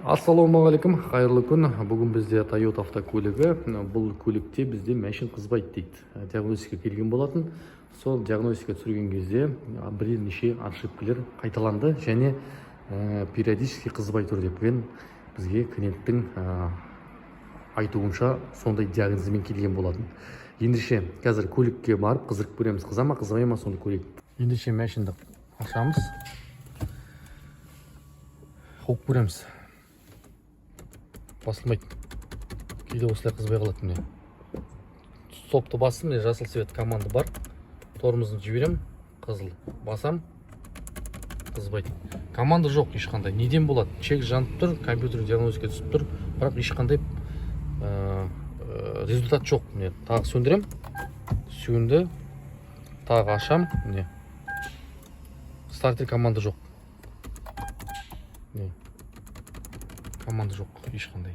Ассалаумағалейкум, қайырлы күн. Бүгін бізде Тойота автокөлігі. Бұл көлікте бізде мәшин қызбайды дейді. Диагностика келген болатын. Сол диагностика түсірген кезде бірнеше ошибкалер қайталанды және периодически қызбай тұр деп бізге клиенттің айтуынша, сондай диагнозбен келген болатын. Ендеше, қазір көлікке барып қыздырып көреміз, қыза ма, қызбай ма, соны көрейік. Ендеше, мәшинді ашамыз, қуып көреміз. Басылмайды. Кейде осылай қызбай қалады. Міне, стопты бастым, міне, жасыл цвет команда бар. Тормозын жіберемін, қызыл басам, қызбайды. Команда жоқ ешқандай. Неден болады? Чек жанып тұр, компьютер диагностика түсіп тұр, бірақ ешқандай результат жоқ. Міне, тағы сөндірем, сөнді. Тағы ашам, міне, стартер команда жоқ. Міне, команда жоқ ешқандай.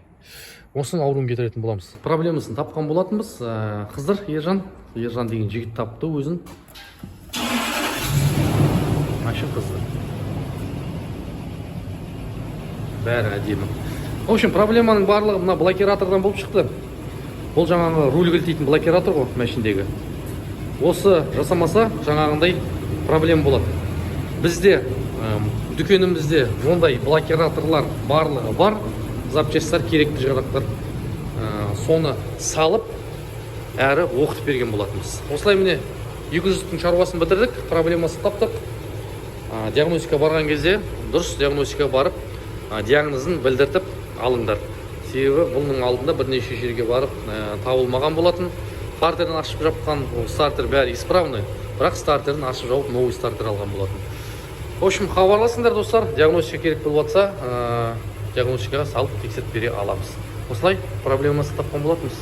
Осының ауруын кетіретін боламыз. Проблемасын тапқан болатынбыз. Қыздыр, Ержан деген жігіт тапты өзін. Машин қызды, бәрі әдемі. В общем, проблеманың барлығы мына блокиратордан болып шықты. Бұл жаңағы руль кілттейтін блокиратор ғой мәшіндегі. Осы жасамаса, жаңағындай проблема болады. Бізде дүкенімізде ондай блокираторлар барлығы бар, запчастьтар, керекті жарақтар. Соны салып әрі оқытып берген болатынбыз. Осылай, міне, 200-тің шаруасын бітірдік, проблемасын таптық. Диагностика барған кезде дұрыс диагностика барып, диагнозын білдіртіп алыңдар, себебі бұның алдында бірнеше жерге барып, табылмаған болатын. Стартерін ашып жапқан, ол стартер бәрі исправный, бірақ стартерін ашып жауып, новый стартер алған болатын. В общем, хабарласыңдар, достар, диагностика керек болып жатса, диагностикаға салып, тексеріп бере аламыз. Осылай проблемасын тапқан болатынбыз.